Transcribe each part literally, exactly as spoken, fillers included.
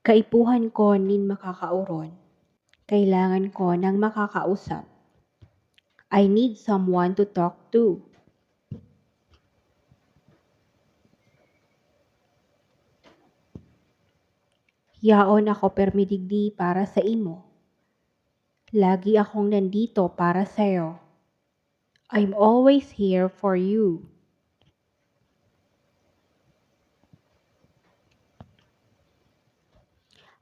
Kaipuhan ko nin makakaoron. Kailangan ko ng makakausap. I need someone to talk to. Yaon ako permi digdi para sa imo. Lagi akong nandito para sa'yo. I'm always here for you.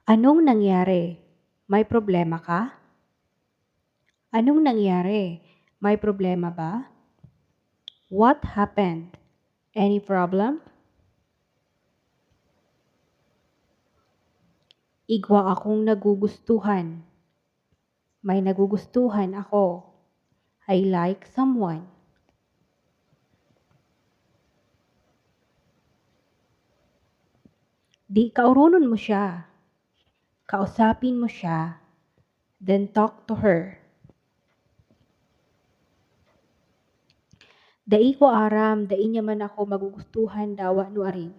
Anong nangyari? May problema ka? Anong nangyari? May problema ba? What happened? Any problem? Igwa akong nagugustuhan. May nagugustuhan ako. I like someone. Di kaoronon mo siya. Kausapin mo siya. Then talk to her. Dai ko aram, dai niya man ako magugustuhan dawa nuarin.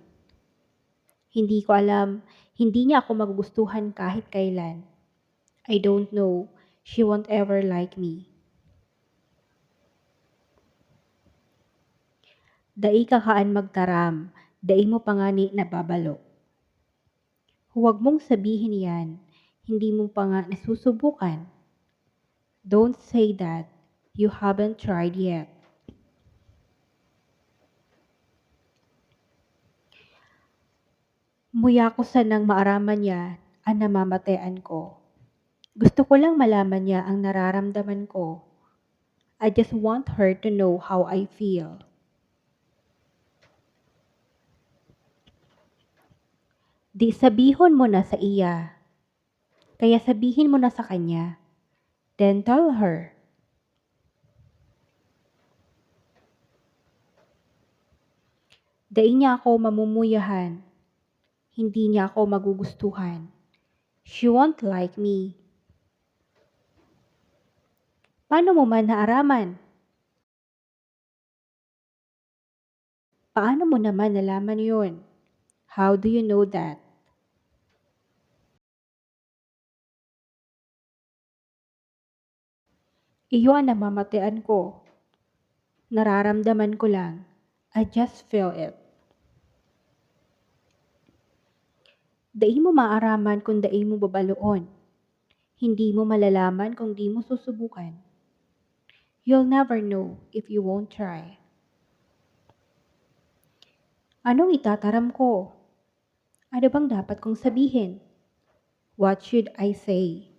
Hindi ko alam, hindi niya ako magugustuhan kahit kailan. I don't know, she won't ever like me. Dai ka kaan magtaram, dai mo pa ngani nababalo. Huwag mong sabihin yan, hindi mo pa nga nasusubukan. Don't say that, you haven't tried yet. Muya ko sanang maaraman niya an namamatean ko. Gusto ko lang malaman niya ang nararamdaman ko. I just want her to know how I feel. Di sabihon mo na sa iya. Kaya sabihin mo na sa kanya. Then tell her. Dai niya ako mamumuyahan. Hindi niya ako magugustuhan. She won't like me. Paano mo man naaraman? Paano mo naman nalaman yun? How do you know that? Iyo an namamatean ko. Nararamdaman ko lang. I just feel it. Dai mo maaraman kung dai mo babaloon. Hindi mo malalaman kung di mo susubukan. You'll never know if you won't try. Anong itataram ko? Ano bang dapat kong sabihin? What should I say?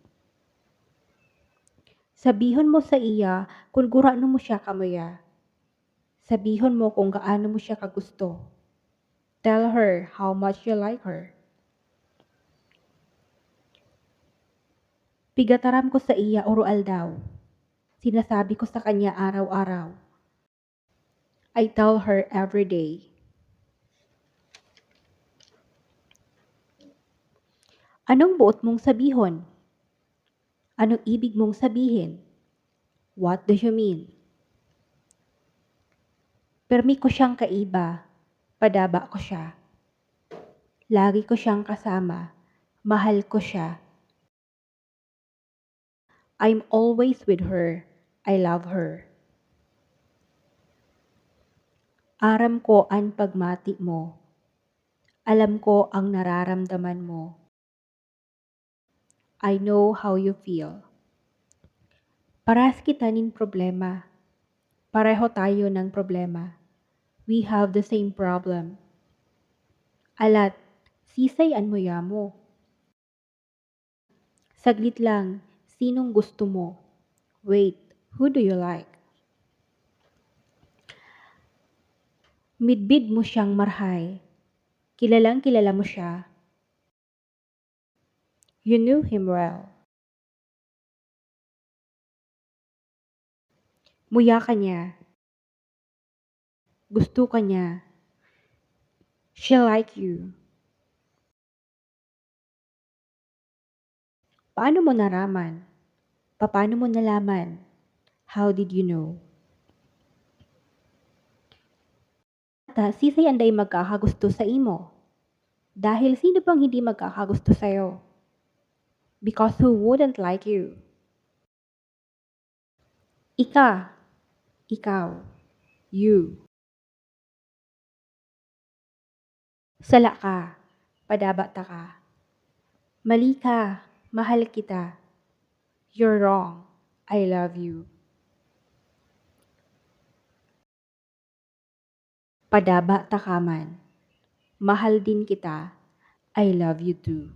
Sabihon mo sa iya kun gurano mo siya kamuya. Sabihon mo kung gaano mo siya kagusto. Tell her how much you like her. Pigataram ko sa iya oro-aldaw. Sinasabi ko sa kanya araw-araw. I tell her every day. Anong boot mong sabihon? Anong ibig mong sabihin? What do you mean? Permi ko siyang kaiba, padaba ko siya. Lagi ko siyang kasama, mahal ko siya. I'm always with her, I love her. Aram ko an pagmati mo. Alam ko ang nararamdaman mo. I know how you feel. Parehas kita nin problema. Pareho tayo ng problema. We have the same problem. Alat, sisay an muya mo? Saglit lang, sinong gusto mo? Wait, who do you like? Midbid mo siyang marhay. Kilalang kilala mo siya. You knew him well. Muya ka niya. Gusto ka niya. She like you. Paano mo naraman? Paano mo nalaman? How did you know? Ta, sisay an dai magkakagusto sa imo? Dahil sino bang hindi magkakagusto sa'yo? Because who wouldn't like you? Ika, ikaw, you. Sala ka, padaba ta ka. Mali ka, mahal kita. You're wrong, I love you. Padaba ta ka man. Mahal din kita. I love you too.